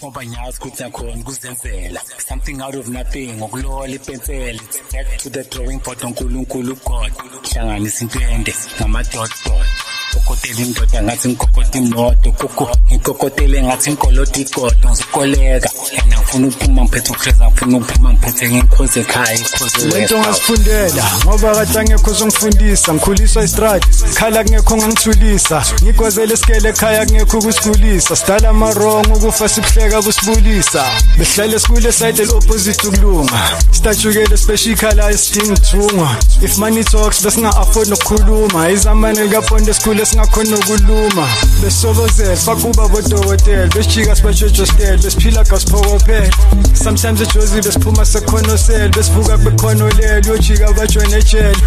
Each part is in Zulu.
Ngoba ngiyazi ukuthi ngiyakhona ukuzenzela something out of nothing, ngokulola ipensela. It's back to the drawing board, uNkulunkulu God. Hlanganisa into ende ngama-dot dot, kokotela indoda ngathi ngikokota imoto, kuku ngikokotele ngathi ngikolota igodo. Ngizokoleka yena, ngifuna ukuphuma ngiphethe ukheza, ngifuna ukuphuma ngiphethe ngikhoze ekhaya, ikhoze. Lento ngasifundela ngoba kade angekho ozongifundisa. Ngikhuliswa istrati, khala kungekho ngangithulisa, ngigwazele esikele ekhaya kungekho ukusigulisa, sidala amarong ukufa sibuhleka kusibulisa, behlale sikule side opposite ukulunga, sitajukele special ikhala esidinga ukuthungwa. If money talks, besinga-afford nokukhuluma izambane likaponde esikhule singakhona nokuluma, besobozela fakuba bodokotela, besijika sibajojostel, besiphila gasiphokophela. Sometimes ejozi besiphuma sekhonosel, besivuka kubekhona olele uyojika bajoyine ejele.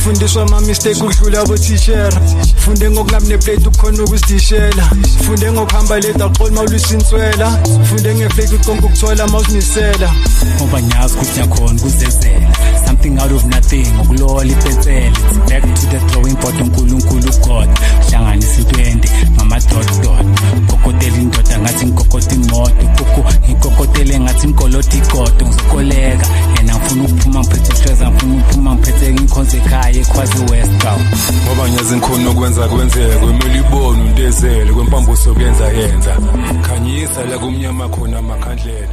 Fundiswa ama-mistake ukudlula abothishera, funde ngokungabi neplate ukukhona ukuzidishela, funde ngokuhamba late aqoli mawulwisa inswela, funde ngeflake ukonke ukuthola mawuzimisela. Ngoba ngiyazi ukuthi ngiyakhona ukuzenzela something out of nothing, ngokulola ipensela. It's back to the drawing board, uNkulunkulu God. Hlanganisa into ende ngama-dot dot, kokotela indoda ngathi ngikokota imoto, kuku ngikokotele ngathi ngikolota igodo. Ngizokoleka yena, ngifuna ukuphuma ngiphethe uhleza, ngifuna ukuphuma ngiphethe ngikhonze ekhaya eKwazi West gaw. Ngoba ngiyazi ngikhona ukwenza kwenzeke, kumele ibone untezele kwempamboso kuyenza yenza, khanyisa la kumnyama khona amakhandlela.